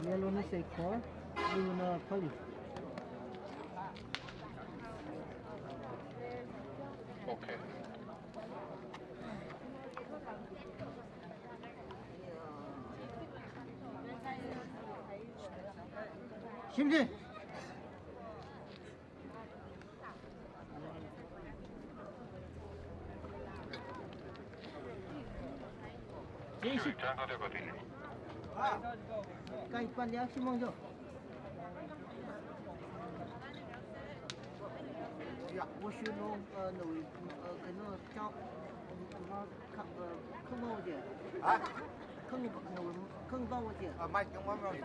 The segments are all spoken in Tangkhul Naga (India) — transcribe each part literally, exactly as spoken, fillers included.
Yellow na Seikor, blue na Pali. Okay. Shimji. Kai pan ya shimang jo. Ya, 我是弄，呃，那位，呃，可能叫，嗯，什么，看，呃，看不见。啊？ Khang, khang ba waje. Ah, mic khang ba waje.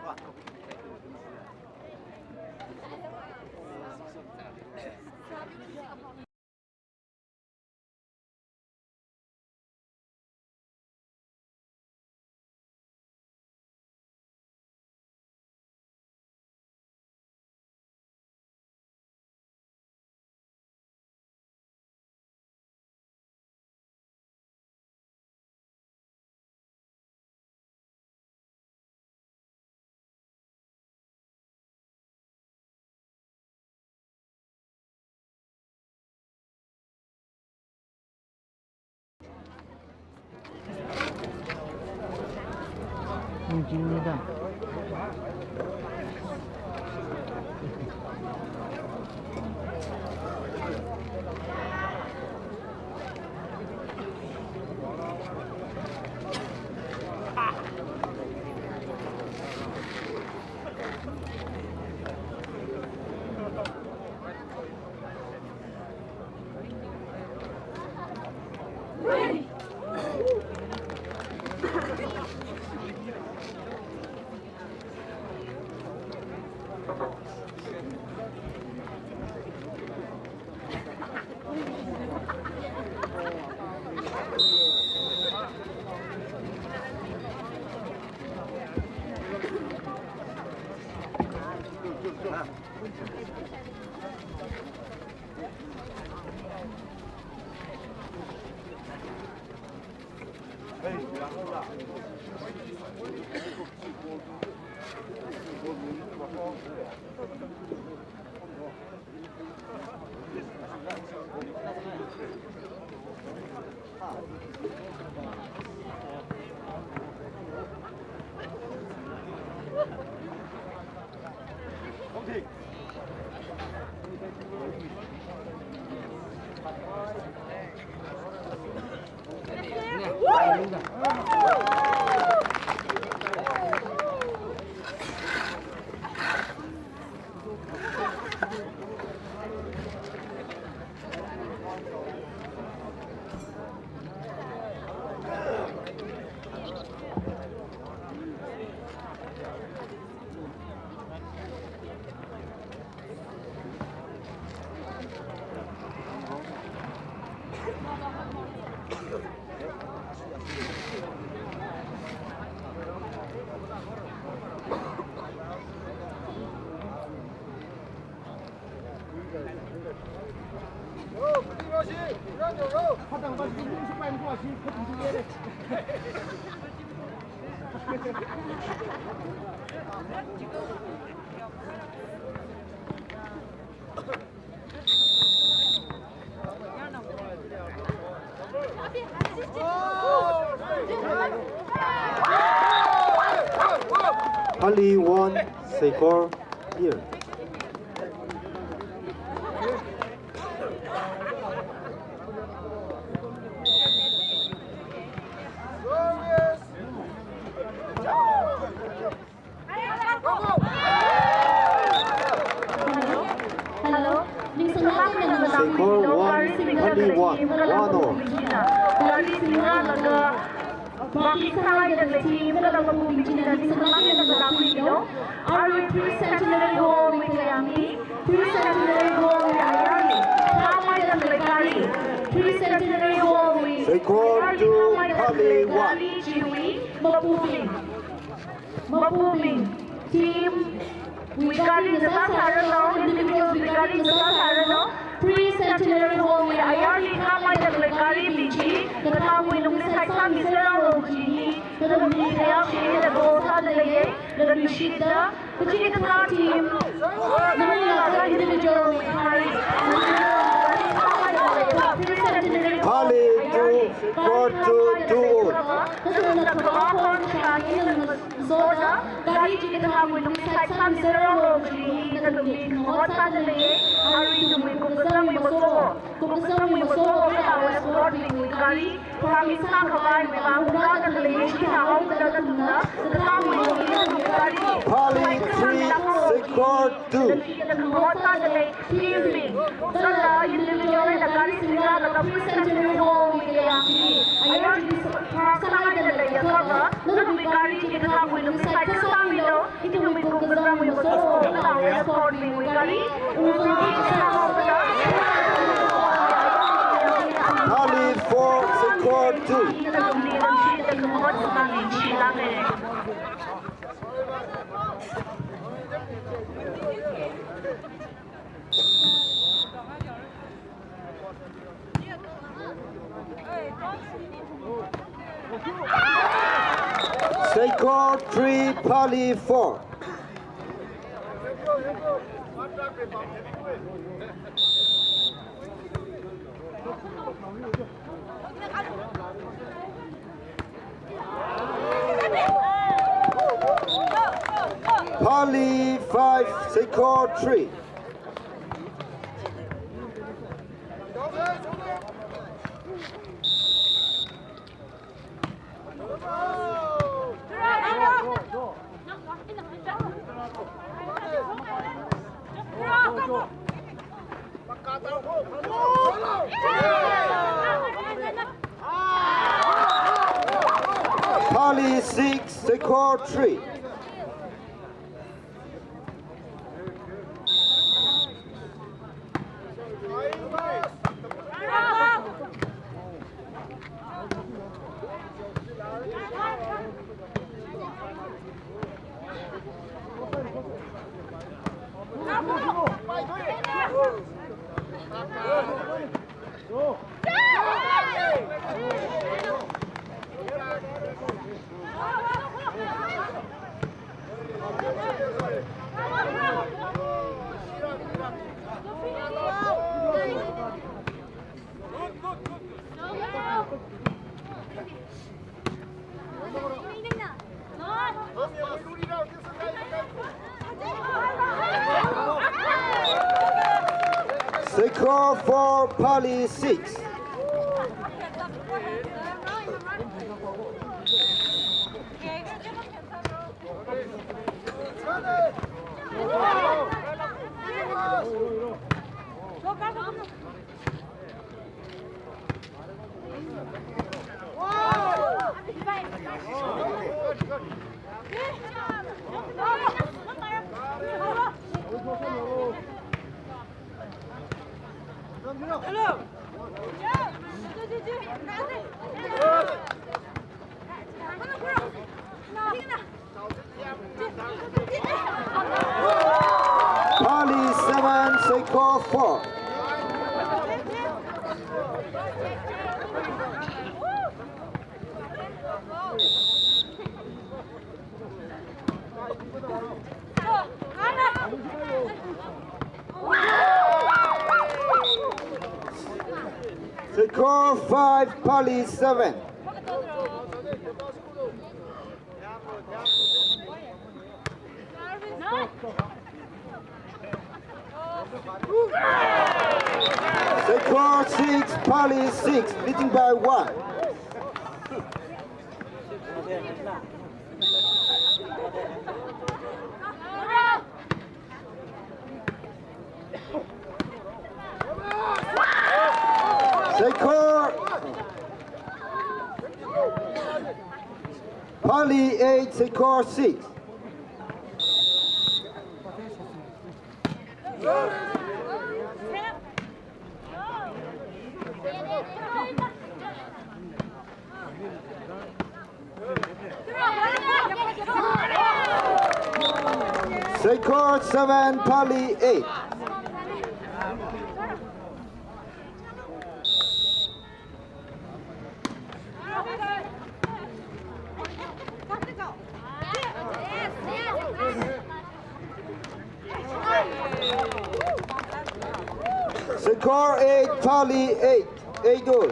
Pali one, Seikor nil. Hello. Hello. Seikor one, Pali one, one all. Kali singa laga, Baki Sangaidan team kala Mapubing team na ningsanglāk eina ngalākluilu. Arui pre-centenary goal wui Thayangli, pre-centenary goal wui Ayarli, Thamaidang Leikari, pre-centenary goal wui Seikor two, Pali one. Chiwui Mapubing. Mapubing team wui gari ngasāsāranu, individuals wui gari ngasāsāranu, pre-centenary goal wui Ayarli Thamaidang Leikari mi chi, kathāwui lungli saiksa miserralo chi hi, Nathumli khayāshi eina goal sāda leiya, Latluishitda, Kachikathā team, nathumla individual high. Pali two, score two, two all. Nathumna kavā phone shāki nathumna soda, gari chikathāwui lungsai sāmi serolo kaji nathumli khangahot sāda leiya, arui ithumwui Kumkazangwui Maso, Kumkazangwui Maso kala escort team wui gari, Promise sākhavaiwui vang rāda khalei chikathā haokada nathumna, kathāwui gari. Pali three, score two. Khangahot sāda lei, team bing. Sala individual eina gari singrālaga Pre-Centenary Hall wui kayāng chi, ayar chi sālaida leiakha, nathumwui gari chikathāwui lungsai kasāmilo. Ithumwui Kumkazangwui Maso kala escort team wui gari, Pali four, score two. Score three, Pali four. Pali five, score three. Pali six, score three. Score four, Pali six. Pali seven, Seikor four. Seikor five, Pali seven. Seikor six, Pali six, leading by one. Seikor, Pali eight, Seikor six. Seikor seven, Pali eight. Score eight, Pali eight, eight all.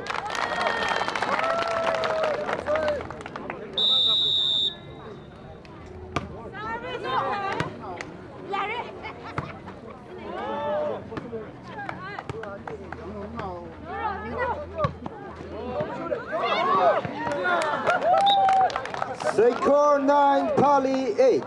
Score nine, Pali eight.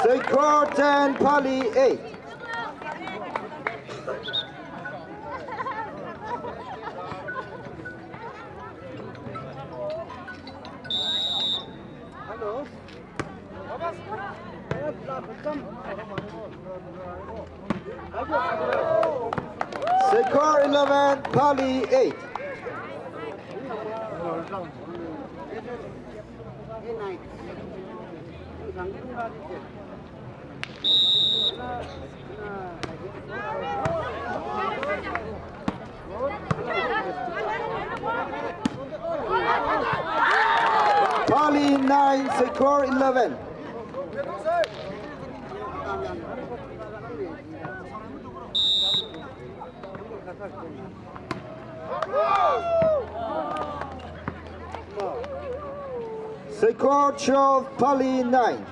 Score ten, Pali eight. Score eleven, Pali eight. Pali nine, Seikhor eleven. Seikhor twelve, Pali nine.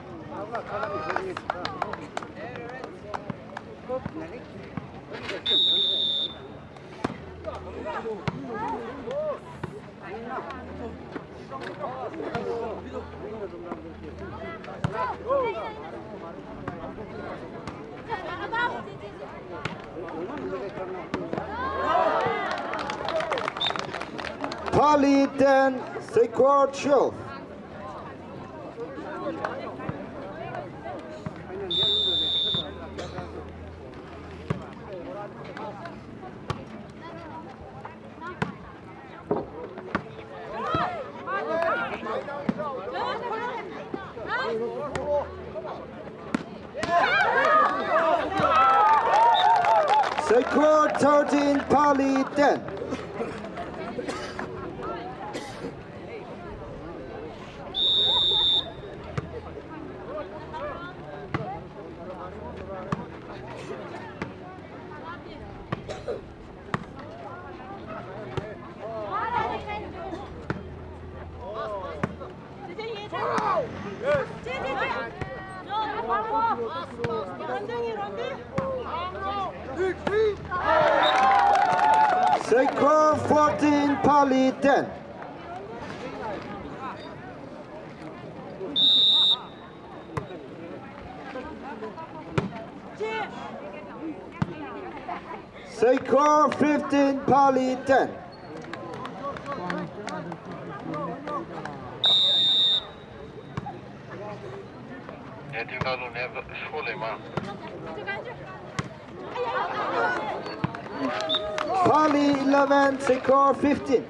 Pali ten, Seikhor twelve. Seikhor thirteen, Pali ten. Seikhor fourteen, Pali ten. Seikhor fifteen, Pali ten. Pali eleven, Seikhor fifteen.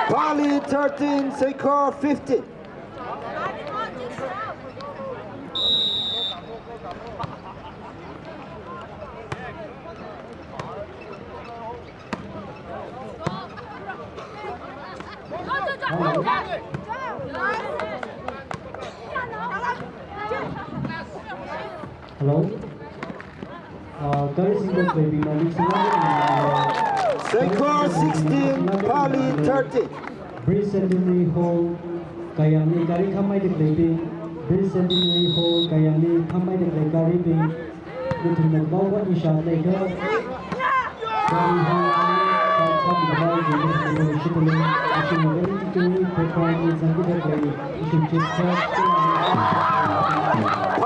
Pali thirteen, Seikhor fifteen. Hello. Uh, gari singda khaleibingna ningsang. Seikhor sixteen, Pali thirteen. Bicentenary Hall kayāngli gari khamei da khaleibing. Bicentenary Hall kayāngli khamei da khalei garibing. Nathumna kavao vātmi shāda leiakha.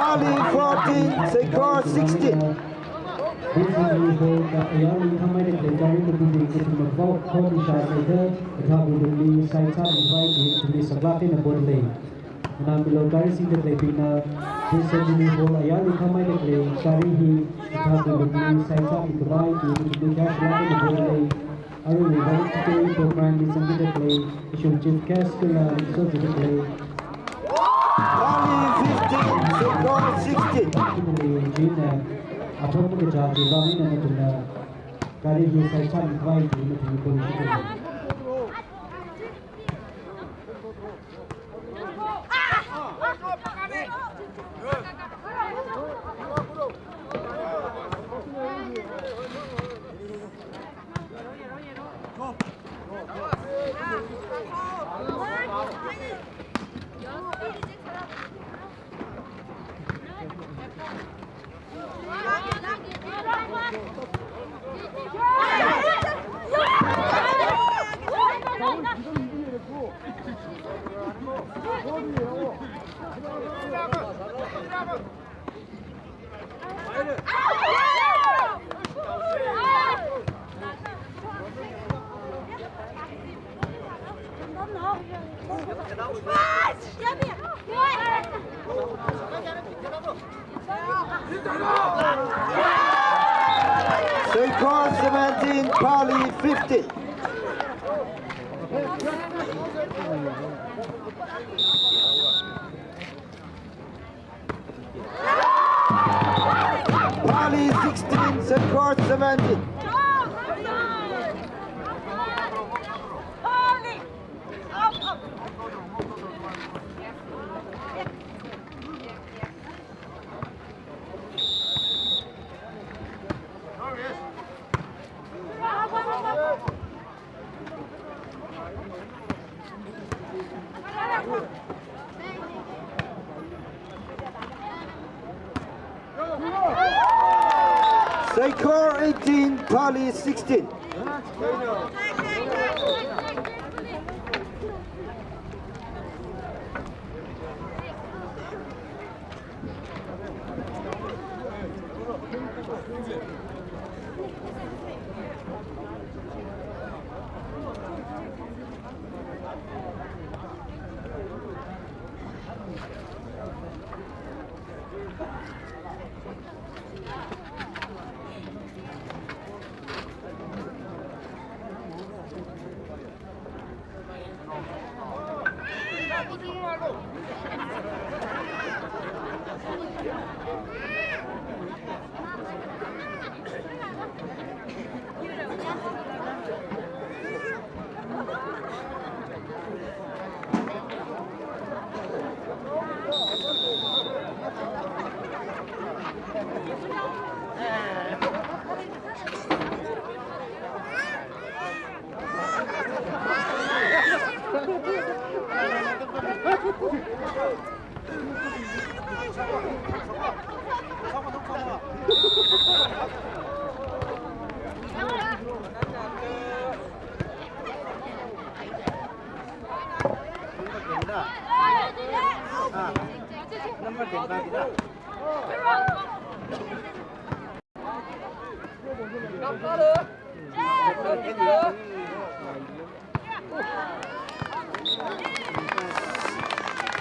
Pali fourteen, Saikor sixteen. This is the ball that Ayar Lingkhamei da khalei Kari Lukuni kathumna forty shot leida, Kathabu Lungli side sāmikhavai team kathumli saklāk eina ball lei. Nganāmilo Kari Singh da khaleibingna, this is the ball Ayar Lingkhamei da khalei Kari hi, Kathabu Lungli side sāmikhavai team kathumli kayākha saklāk eina ball lei. Aruiwui Valley Program li zangkida khalei, issue Chief Guest kala Minister da khalei. Pali fifteen, Saikor sixteen. Kina lei jina, apam kaja jiva mina nathumna, Kari hi side sāmikhavai team nathumli ball shikina. Saikor seventeen, Pali fifteen. Pali sixteen, Saikor seventeen. Saikor eighteen, Pali sixteen.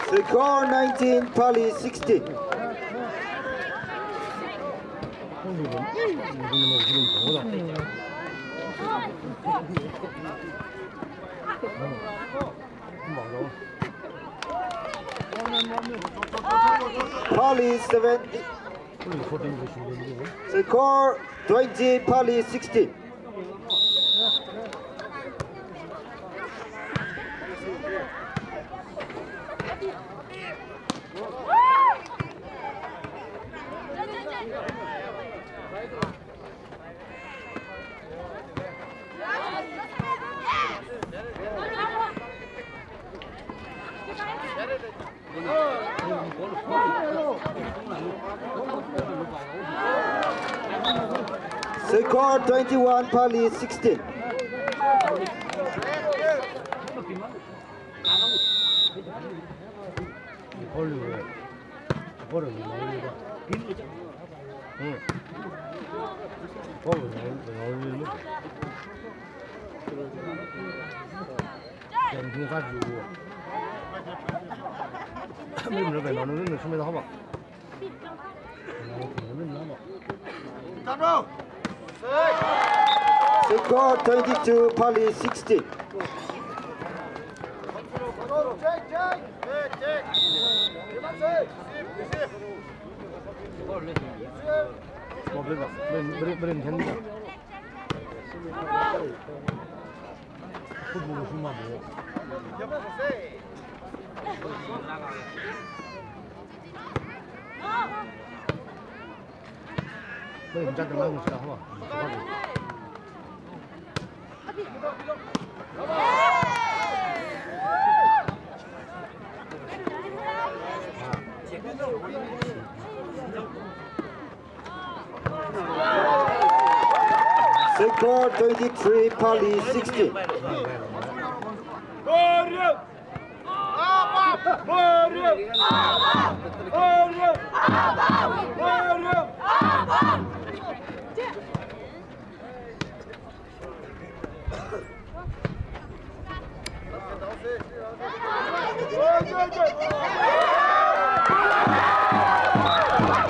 Saikor nineteen, Pali sixteen. Pali seven. Saikor twenty, Pali sixteen. Saikor twenty-one, Pali sixteen. Score twenty-two, Pali sixteen. Score twenty-three, Pali sixteen.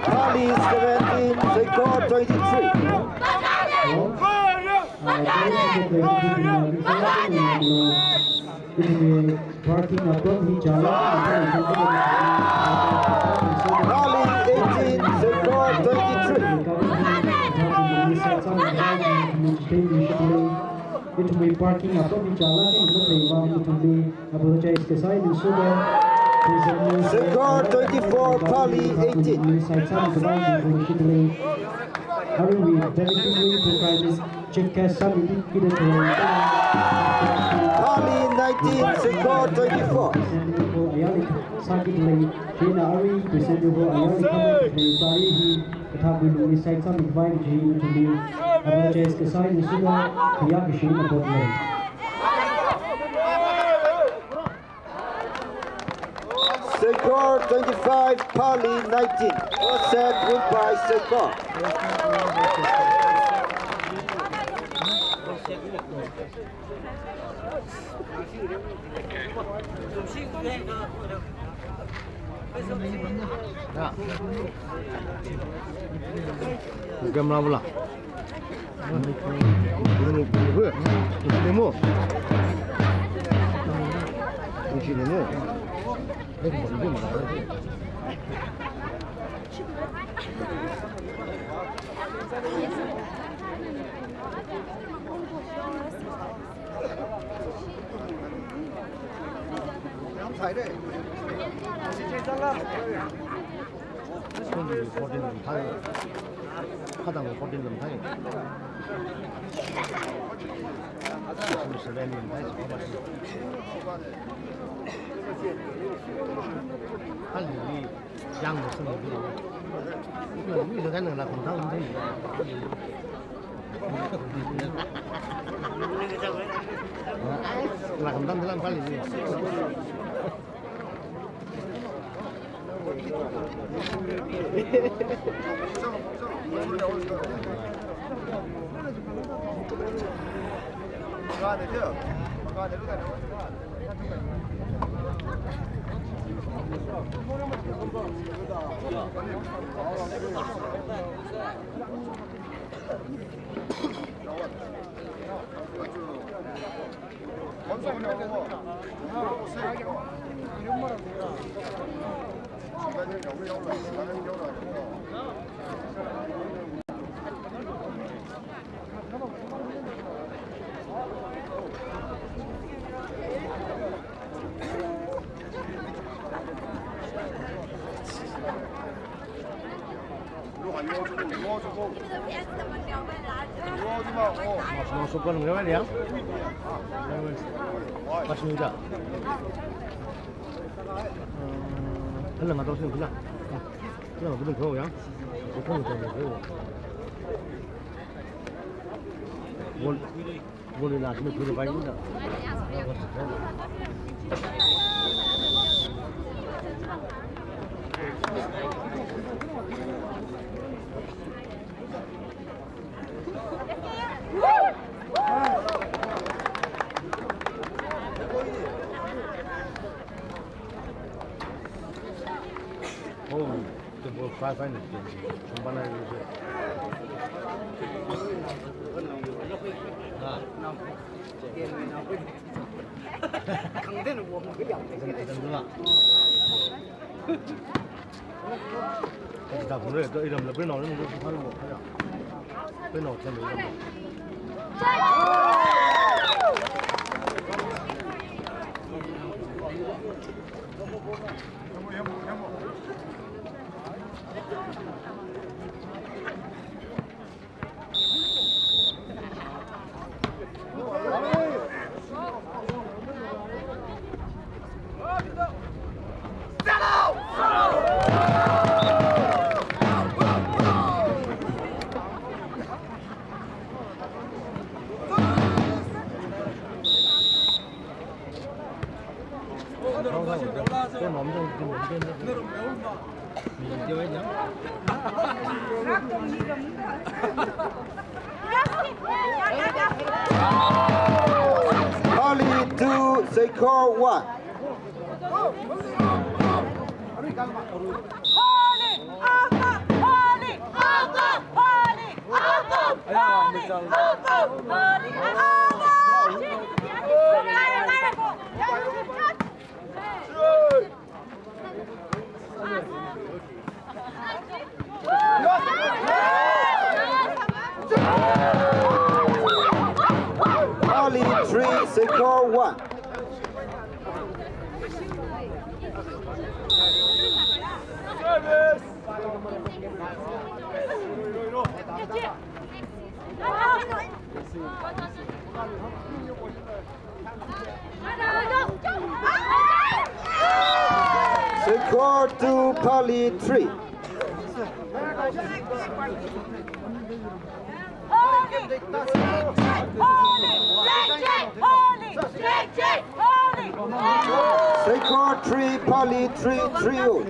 Pali seventeen, Segor twenty-three. Parking atom hi chala. Pali eighteen, Segor twenty-three. Ithumwui parking atom hi chala, ithumwui apologize kasā ina suda. Segor twenty-four, Pali eighteen. Arui delicately program is Chief guest sāmida khalei Pali nineteen, Segor twenty-four. Present Honorable ayarli sāki khalei, chieina arui Present Honorable ayarli khamang khalei tari hi kathākha lungli side sāmikhavai kaji ithumli apologize kasā ina suda, khayā kashina pot lei. Segor twenty-five, Pali nineteen. Set win by Segor. Camera bula. Nemo. Fourteen lam thai. Khatang fourteen lam thai. Seven lam thai. Khalili yang masang lili. Ni lo kan la khum thang thai. La khum thang dalam khalili. Ball, ball ina sini pura bai ina. Oh, the ball five hundred. Chumbana is it? Ah. Then, then, then, Pali two, Seikhor one. Pali three, Seikhor one. Seikhor two, Pali three. Seikhor three, Pali three, three all.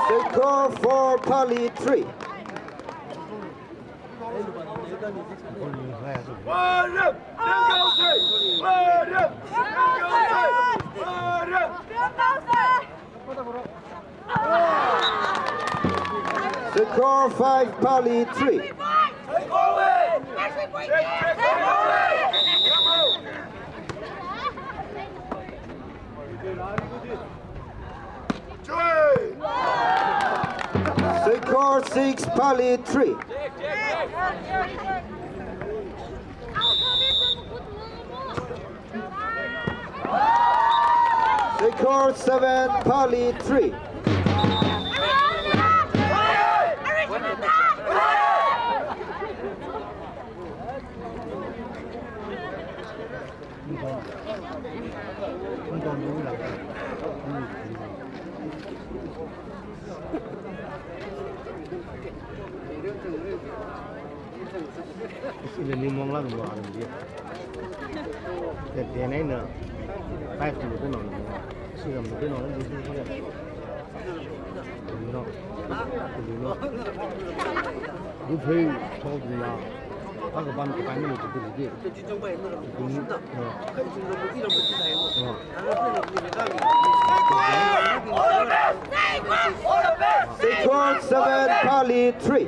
Seikhor four, Pali three. Seikhor five, Pali three. Seikhor six, Pali three. Seikhor seven, Pali three. Ina ni mong lang mo aram dia. Then, then I know. Five to the no. Suram the no. No. No. Good pay told me now. How about the family to do it? Seikhor seven, Pali three.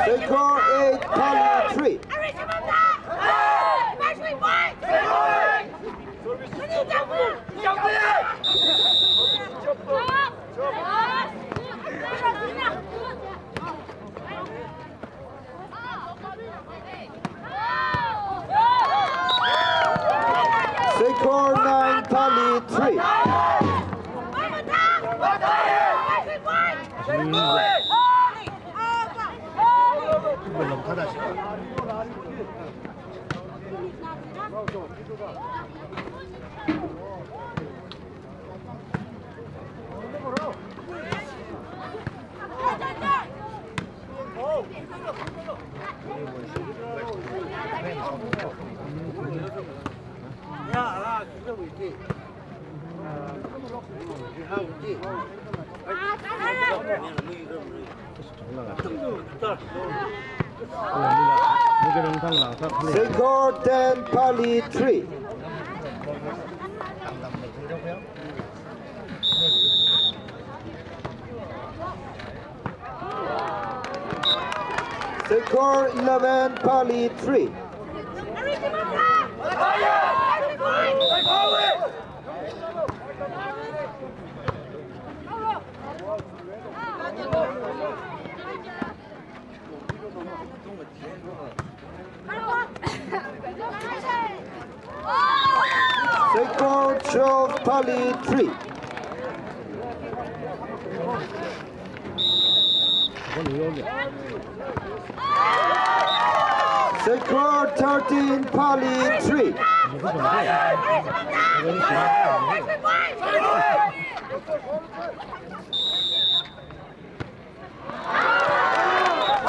Seikhor eight, Pali three. Seikhor nine, Pali three. Score ten, Pali three. Score eleven, Pali three. Score twelve, Pali three. Score thirteen, Pali three.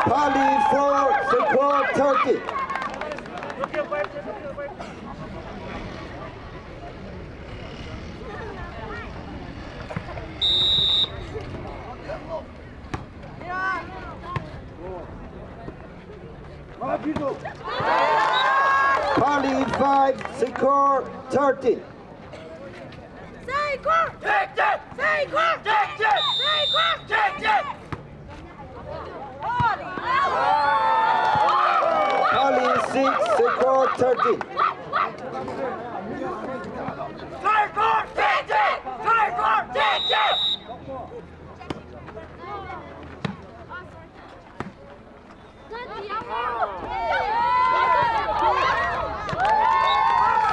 Pali four, score thirteen. Pali five, score thirteen. Pali six, score thirteen.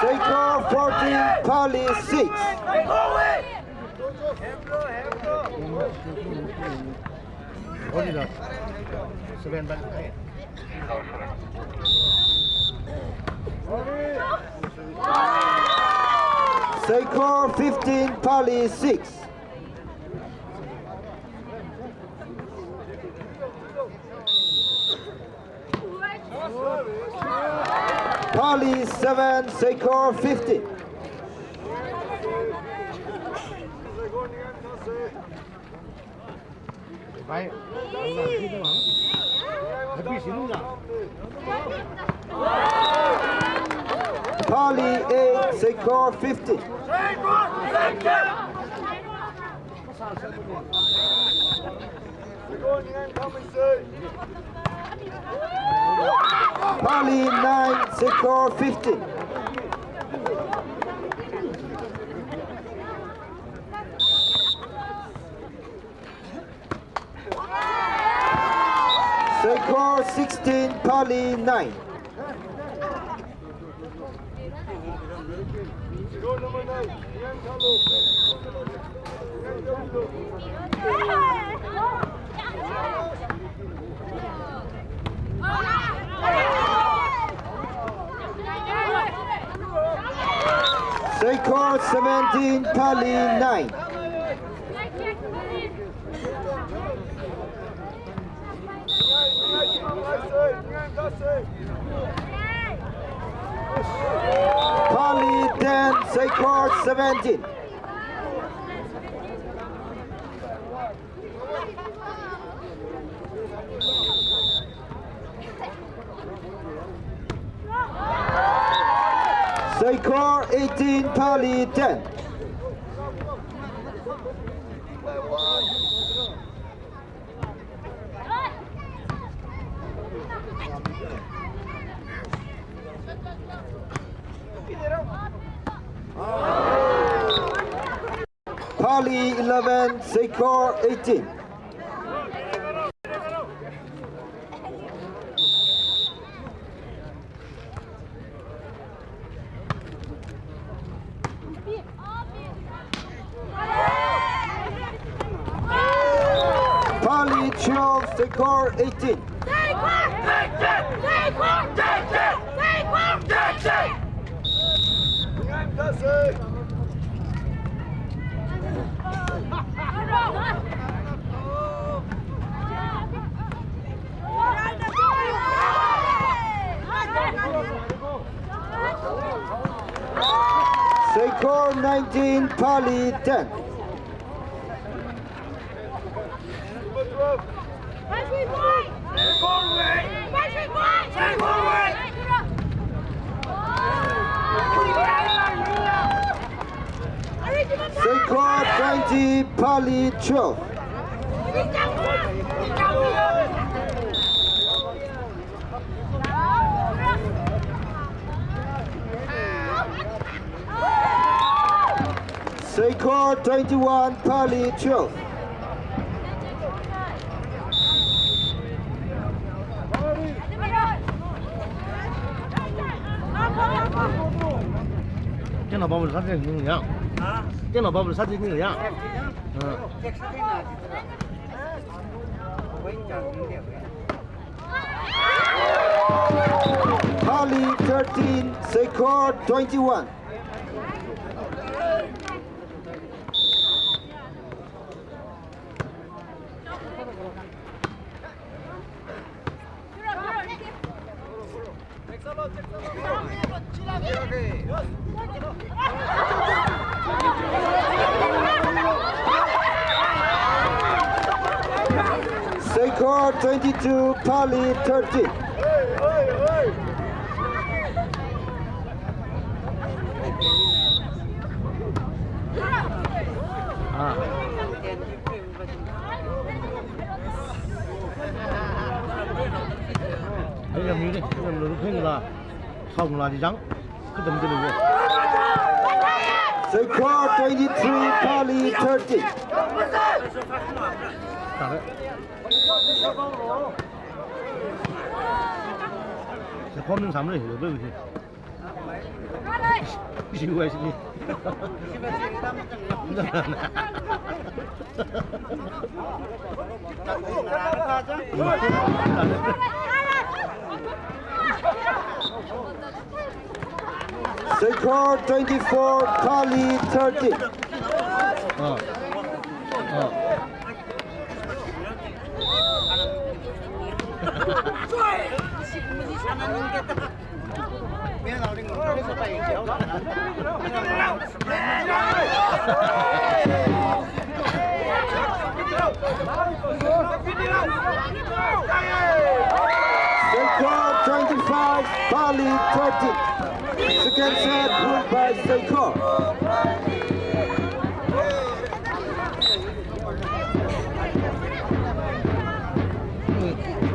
Score fourteen, Pali six. Score fifteen, Pali six. Pali seven, score fifteen. Pali eight, score fifteen. Pali nine, score fifteen. Score sixteen, Pali nine. Score seventeen, Pali nine. Pali ten, score seventeen. Score eighteen, Pali ten. Pali eleven, score eighteen. Pali twelve, score eighteen. Score nineteen, Pali ten. Score twenty, Pali twelve. Score twenty-one, Pali twelve. Tena babu sati ni ya. Tena babu sati ni ya. Pali thirteen, Sekor twenty-one. Sekor twenty-two, Pali thirteen. Ah. Ai, ram ni de, ram lo pheng la, song la di jang, kudam de lo. Sekor twenty-three, Pali thirty. Tare. Sekor ning sam le, lo be. Sekor twenty-four, Pali thirty. Ah. Ah. Sekor twenty-five, Pali thirty. Second set, pulled by Sekor.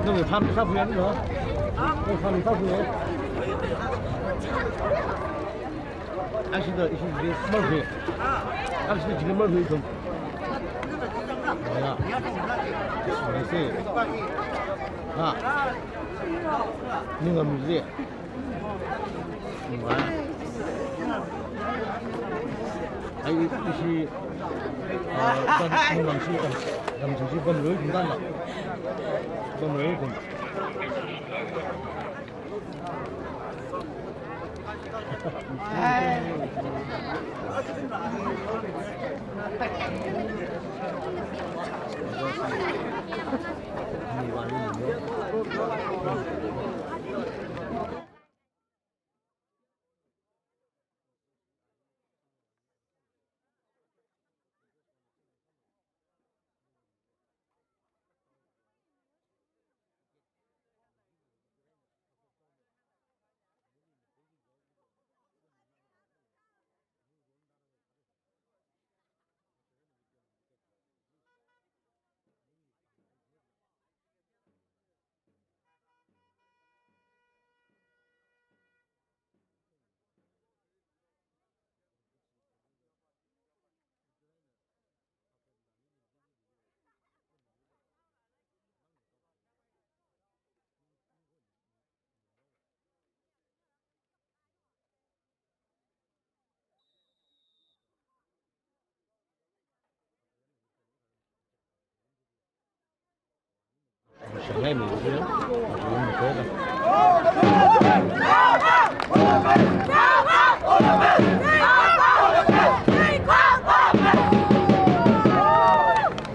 Nang tham sap ya, no? Nang tham sap ya. Actually, the issue is this. Actually, the issue is this. Yeah. I see. Ha. Ning am zi. Ai, ishi, ah, dam, dam shi, dam shi bam lui kum dan la. Bam lui kum.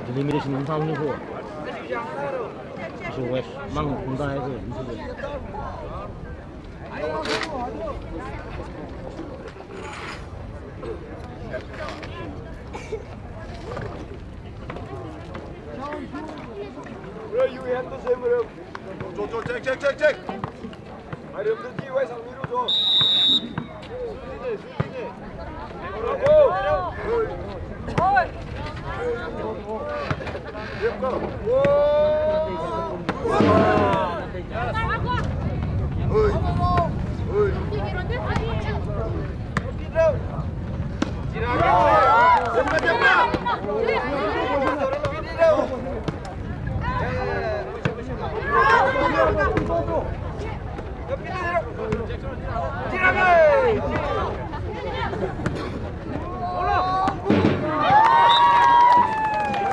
Delimitation in town ni ko. So west mang kundai ko. Bro, you have the same room. Cho, cho, check, check, check, check. Ai, room tu chi wai sang mi ru cho. Bravo.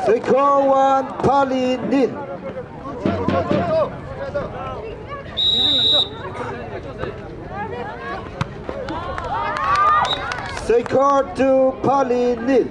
Seikor one, Pali nil. Seikor two, Pali nil.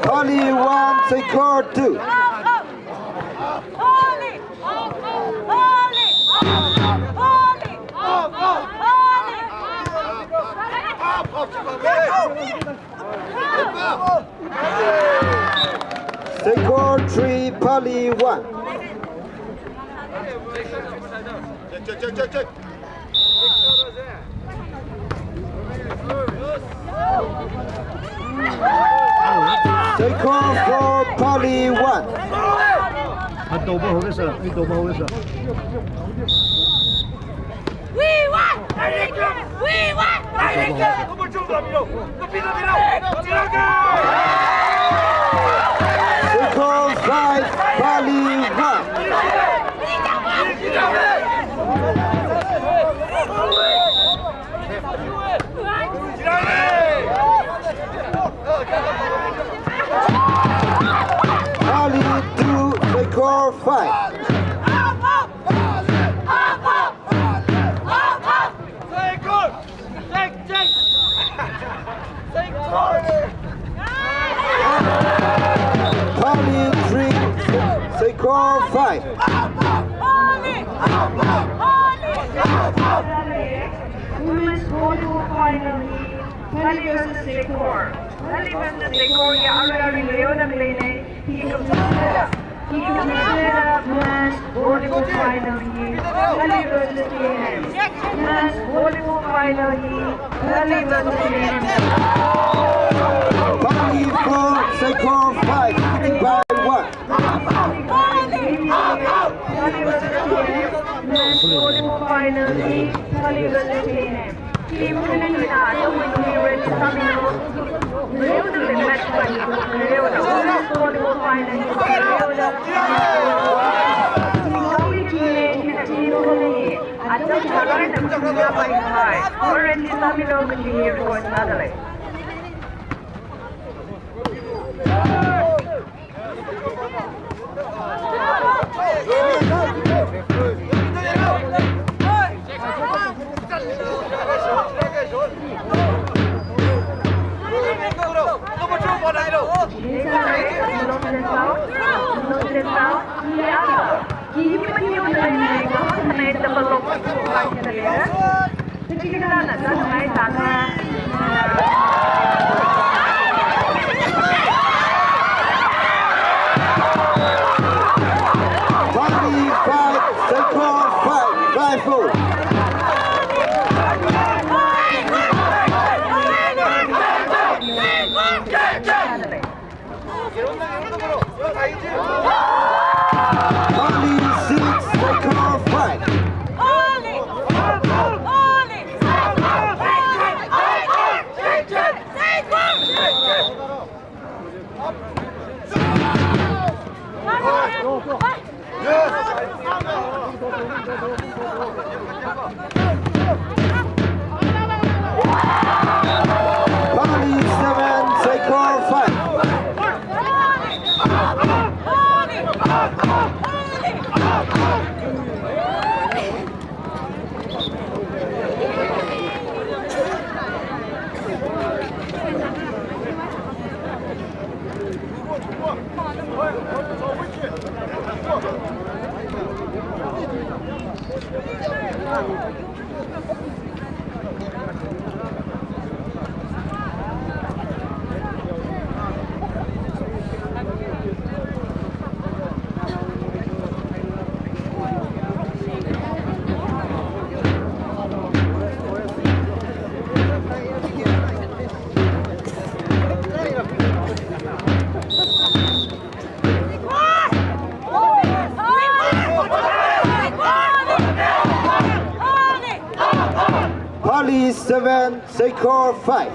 Pali one, Seikor two. Seikor three, Pali one. Check, check, check, check, check. Seikor four, Pali one. हाँ, तोबा हो गया सर, ये तोबा हो गया sir. We want! We want! Seikor five, Pali one. Pali two, Seikor five. Pali three, Seikor five. Women's volleyball final, Pali versus Seikor. Pali versus Seikor, ya, ara, ara, leona, leone. Hi kumsāda, hi kumsāda men's volleyball final hi Pali versus K N M. Men's volleyball final hi Pali versus K N M. Pali four, Seikor five, leading by one. Pali versus K N M. Men's volleyball final hi Pali versus K N M. Pali five, Seikor five, five four. Pali six, Seikor five. Pali seven, Seikhor five.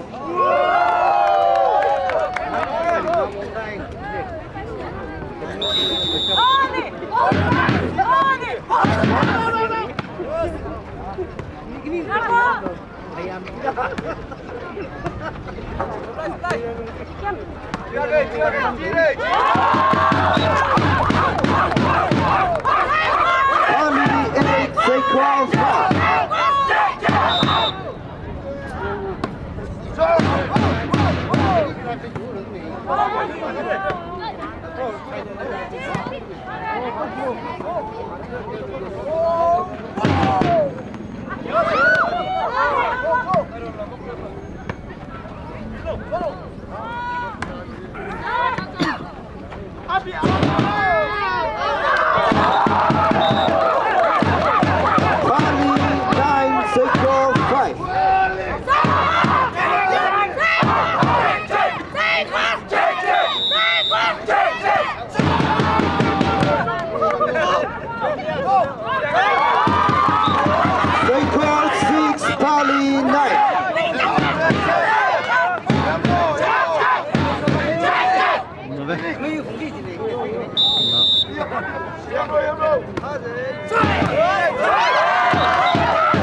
Pali eight, Seikhor five. Pali nine, Seikhor five. Seikhor six, Pali nine.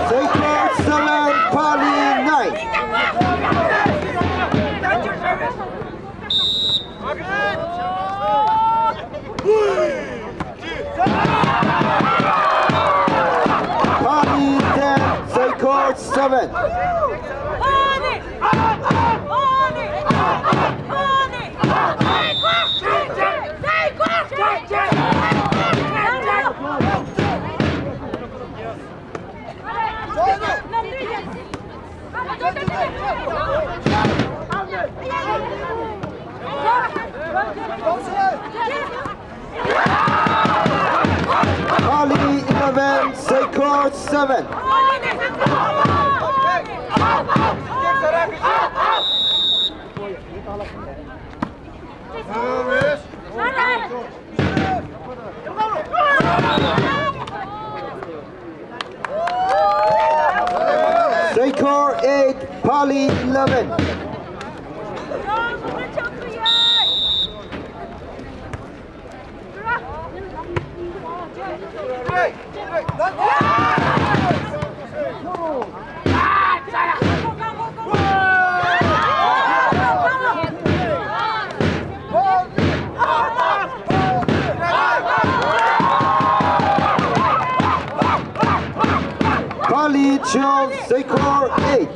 Seikhor seven, Pali nine. Pali ten, Seikhor seven. Pali eleven, Seikhor seven. Seikhor eight, Pali eleven. Pali twelve, Seikhor eight.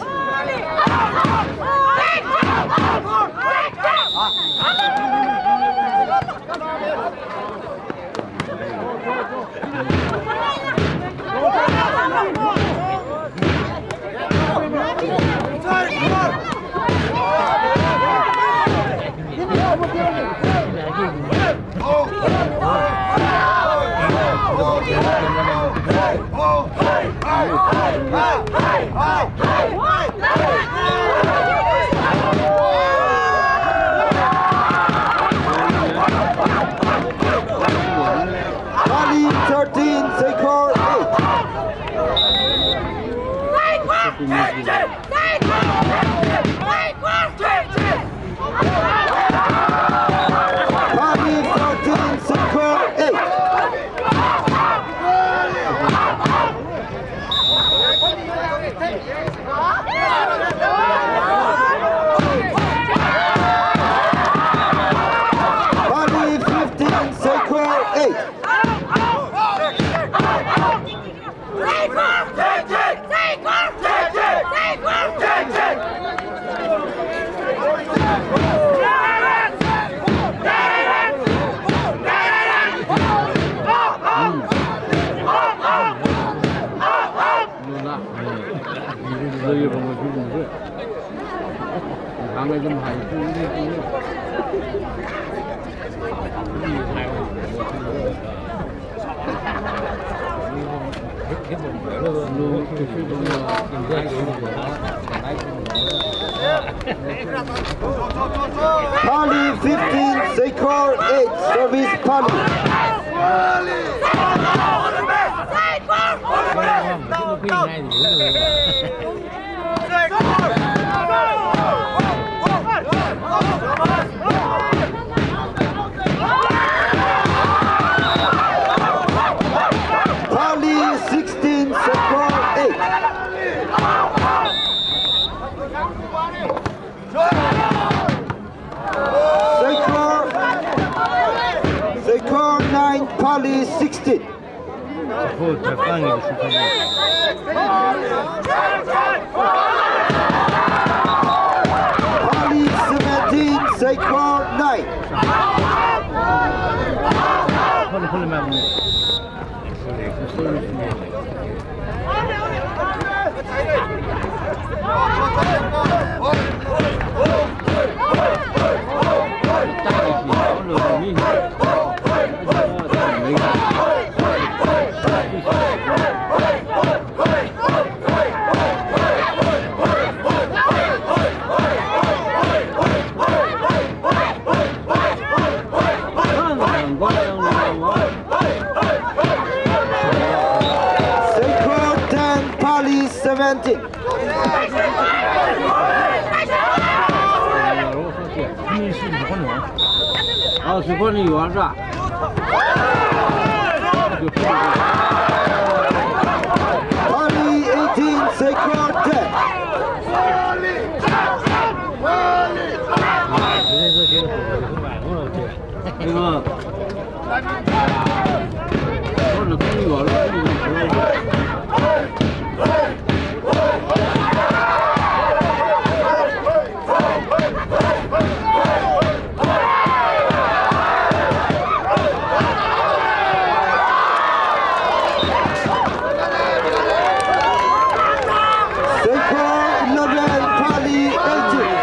eight. Pali fifteen, Sekor eight, service Pali. Pali sixteen, Sekor eight. Sekor, Sekor nine, Pali sixteen. Pali seventeen, Sekor nine. Sekor ten, Pali seventeen. Pali eighteen, Sekor ten. Sekor eleven, Pali eighteen.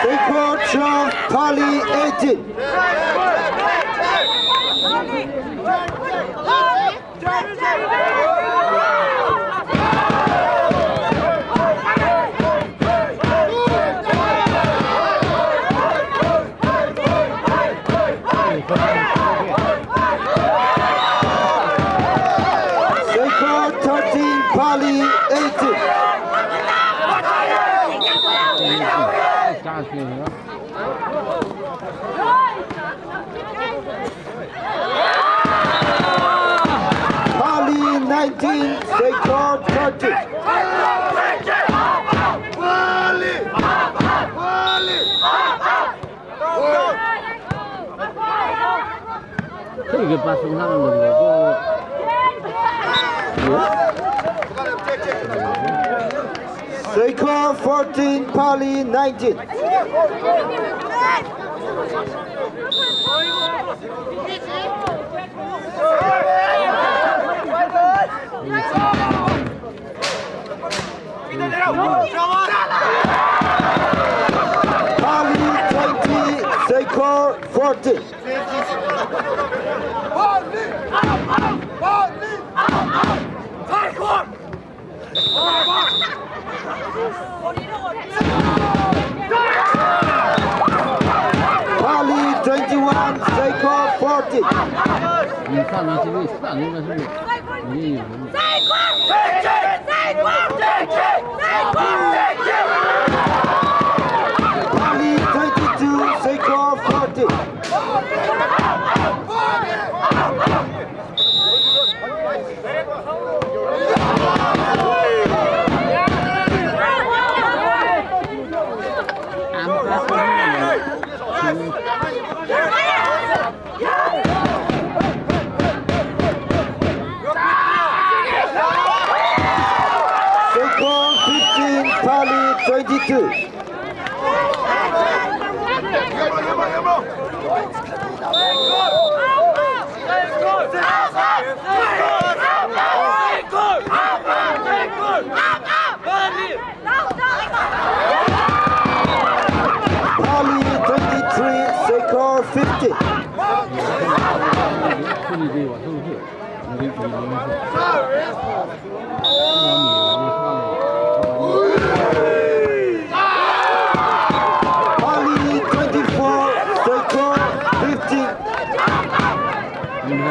Sekor twelve, Pali eighteen. Sekor thirteen, Pali eighteen. Pali nineteen, Sekor thirteen. Sekor fourteen, Pali nineteen. Pali twenty, Sekor fourteen. Pali Twenty-one, Seikor forty. Pali twenty-two, Seikor forty. Seikor fifteen, Pali twenty-two. Pali twenty-three, Seikor fifty. Pali twenty-four, Seikor fifty. Pali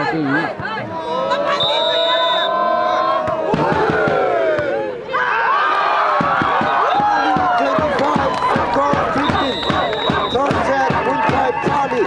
twenty-five, Seikor fifteen. Third set, Munpai Pali.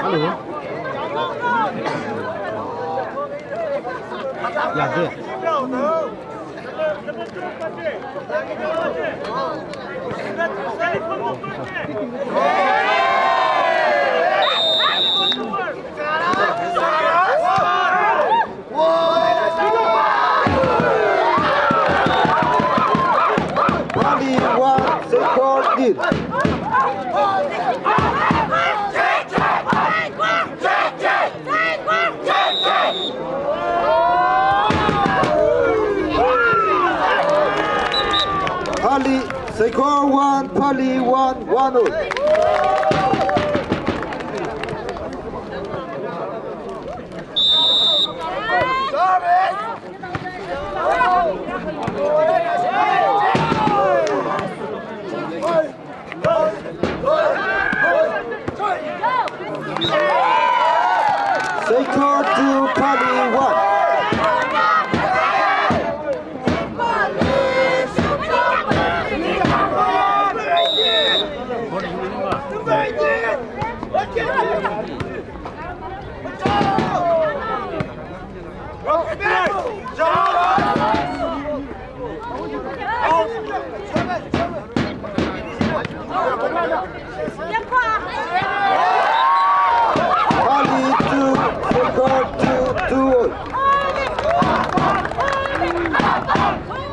Hello. Yeah, there. Pali one, Seikor nil. Pali, Seikor one, Pali one, one all. Seikor two, Pali one.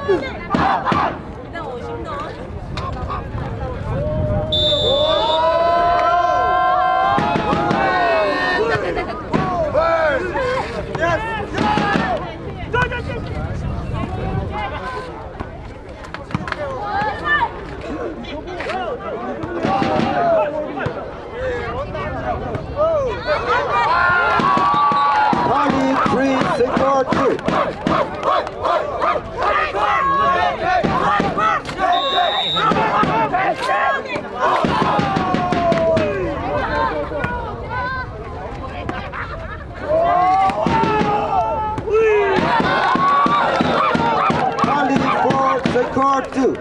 Pali three, Senggor two. Pali four, Senggor two.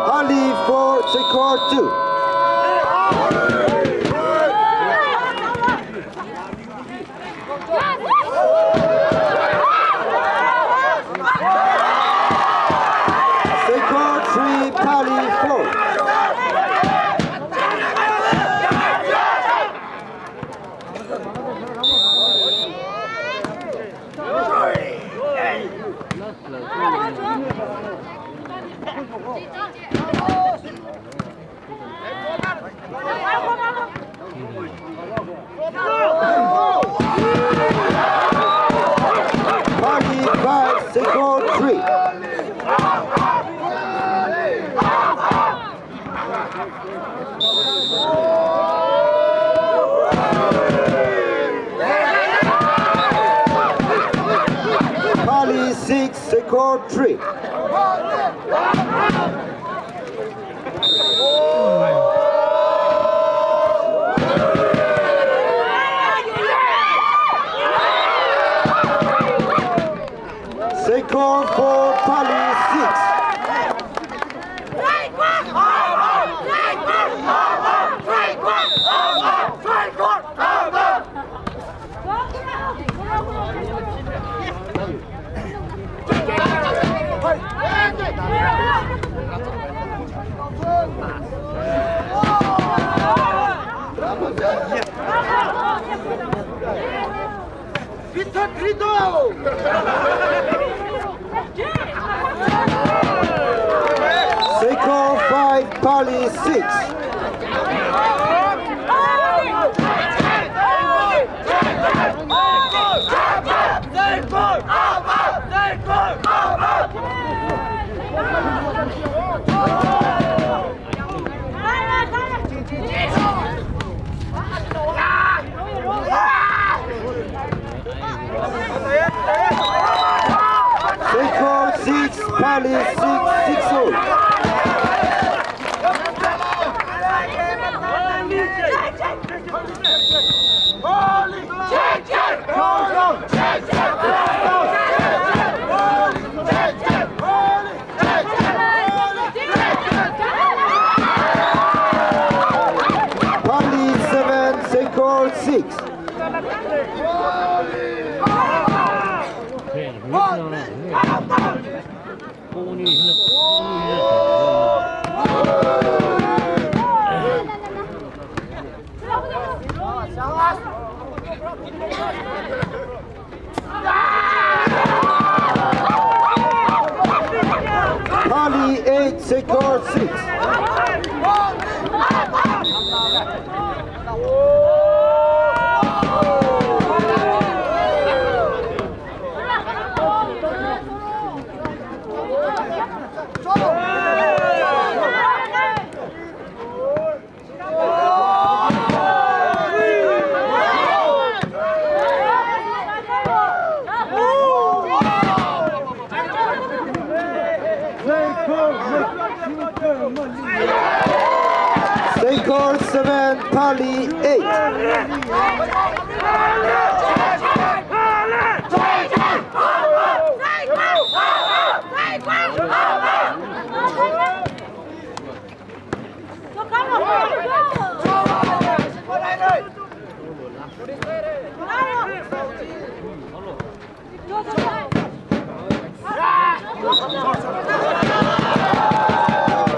Pali four, Senggor two. Senggor three, Pali four. Pali five, Senggor three. Pali six, Senggor three. Senggor four, Pali six. Senggor five, Pali six. Senggor six, Pali six, six all. Pali seven, Senggor six. Pali eight, Segor six. Segor seven, Pali eight.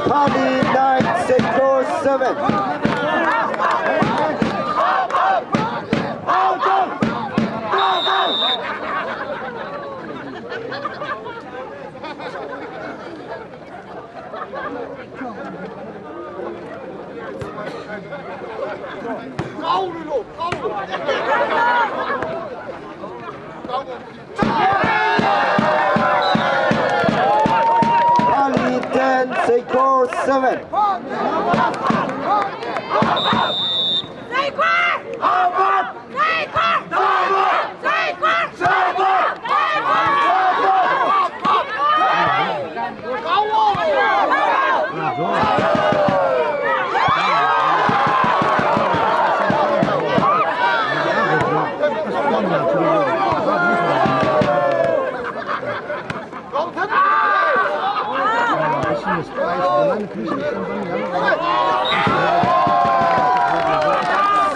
Pali nine, Segor seven. Pali ten, Segor seven.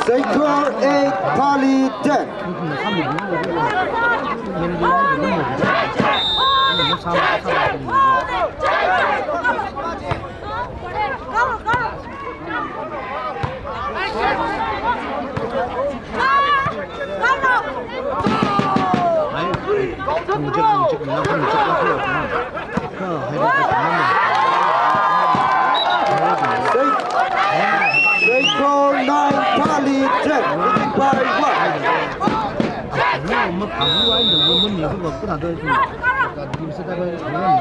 Segor eight, Pali ten. Segor nine, Pali ten,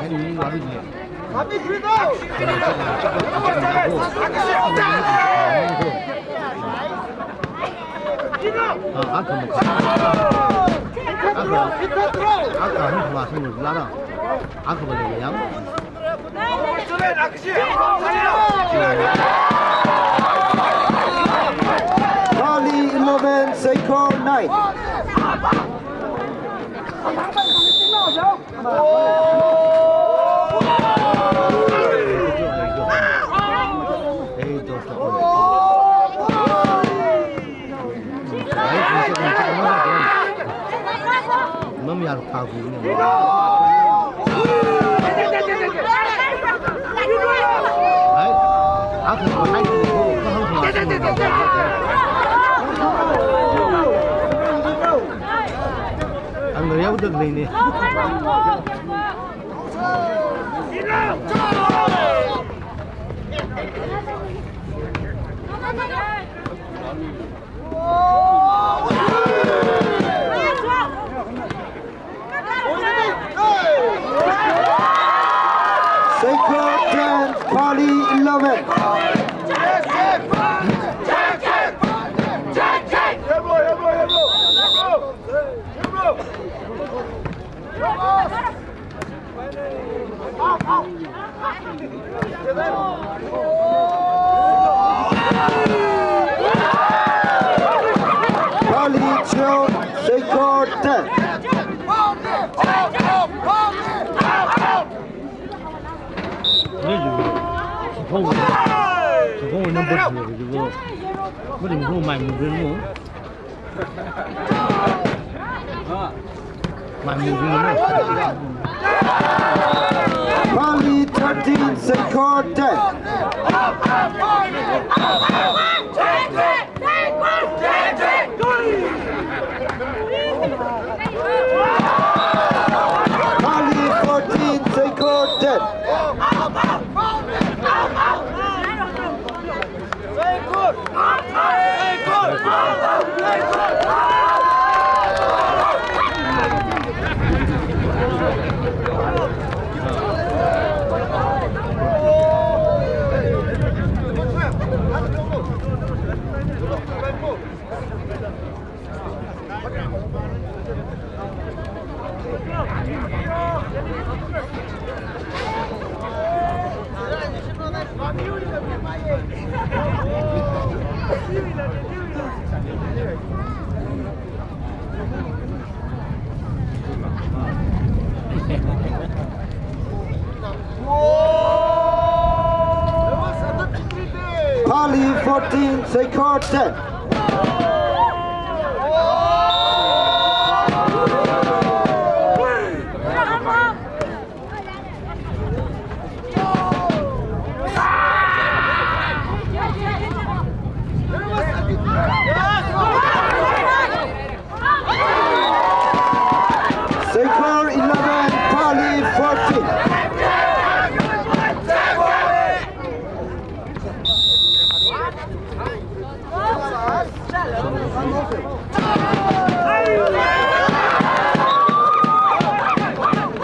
leading by one. Pali eleven, Segor nine. Ang ngayau dagli ni. Segor ten, Pali eleven. Pali twelve, Segor ten. Pali Seikhor ten. Pali fourteen, Seikhor ten. Pali fourteen, Seikhor ten. Seikhor eleven, Pali fourteen.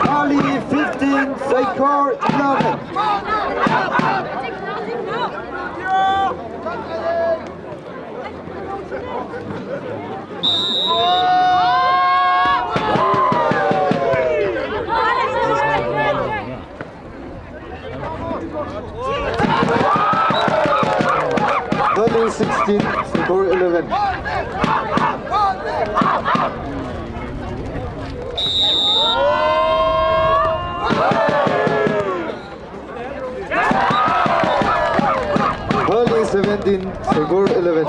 Pali fifteen, Seikhor eleven. Pali sixteen, Seikhor eleven. Pali seventeen, Seikhor eleven.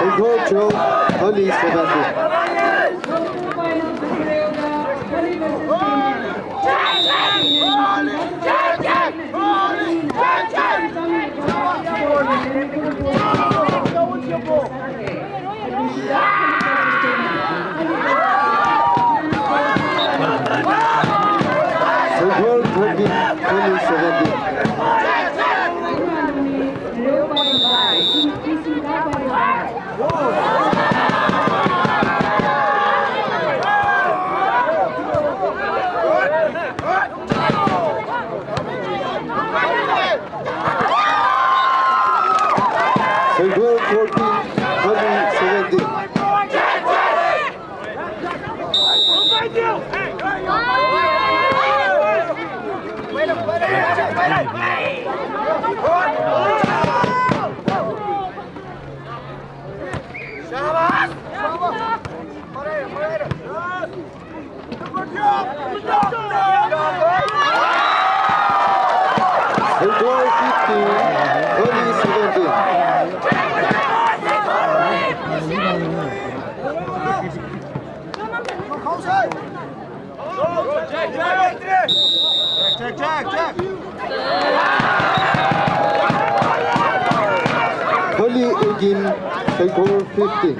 Seikhor twelve, Pali seventeen. Seikhor thirteen, Pali seventeen. Seikhor fourteen, Pali seventeen. Seikhor fifteen, Pali seventeen. Thali eighteen, Saikor fifteen.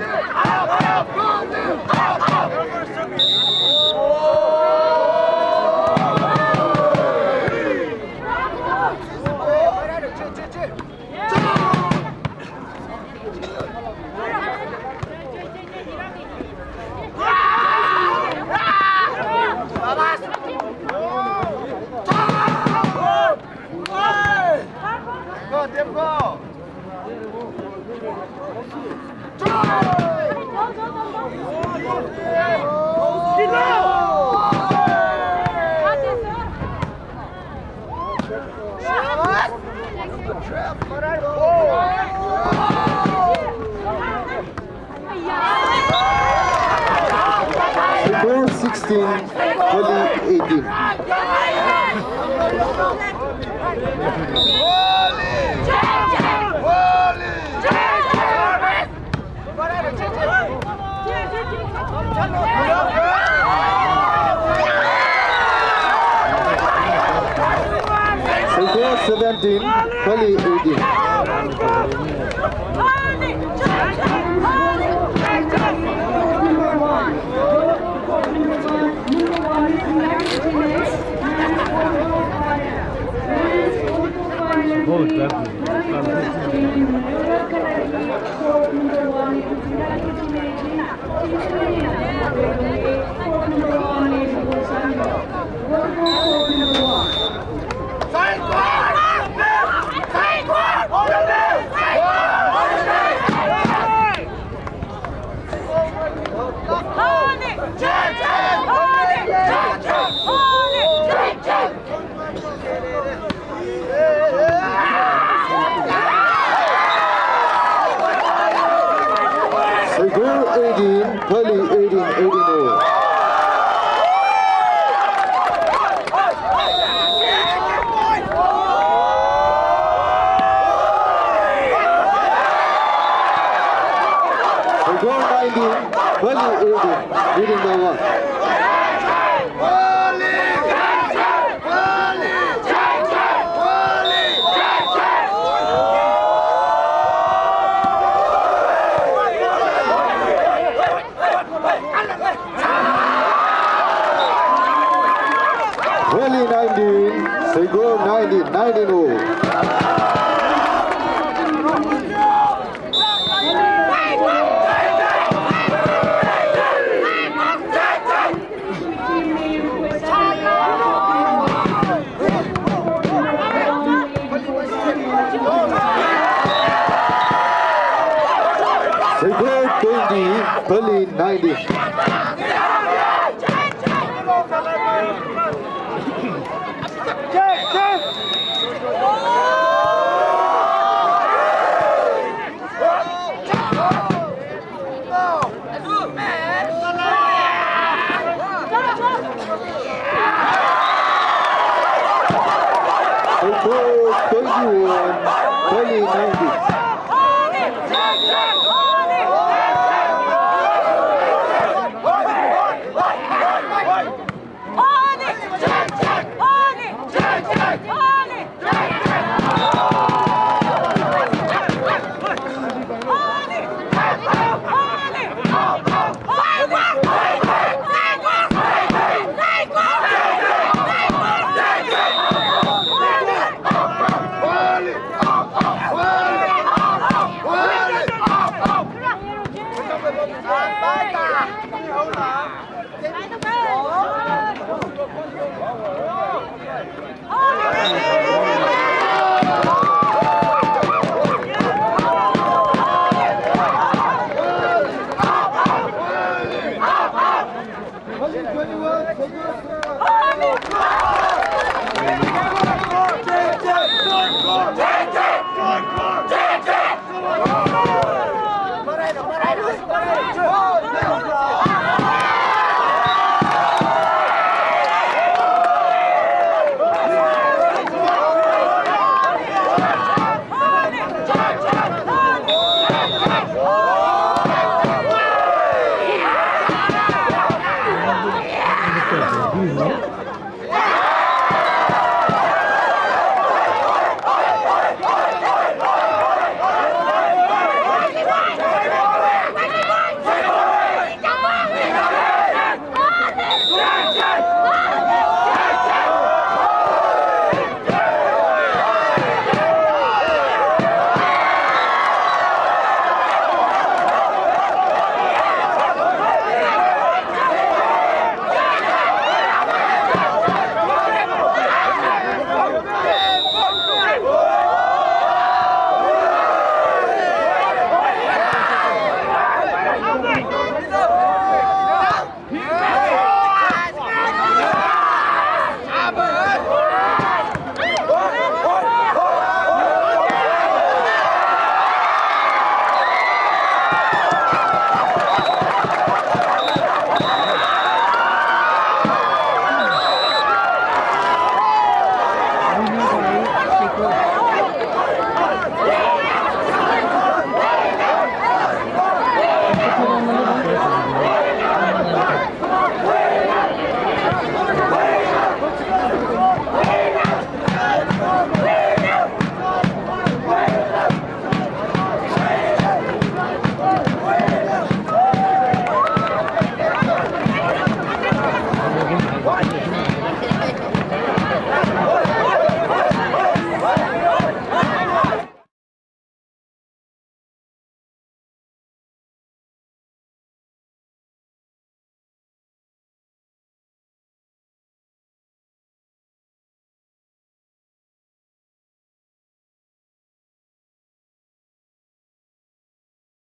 Saikor sixteen, Thali eighteen. Saikor seventeen, Thali eighteen. Saikor eighteen, Thali eighteen, eighteen all. Saikor nineteen, Thali eighteen, leading by one. Thali nineteen, Saikor nineteen, nineteen all. Saikor twenty, Thali nineteen. Saikor twenty-one, Thali nineteen.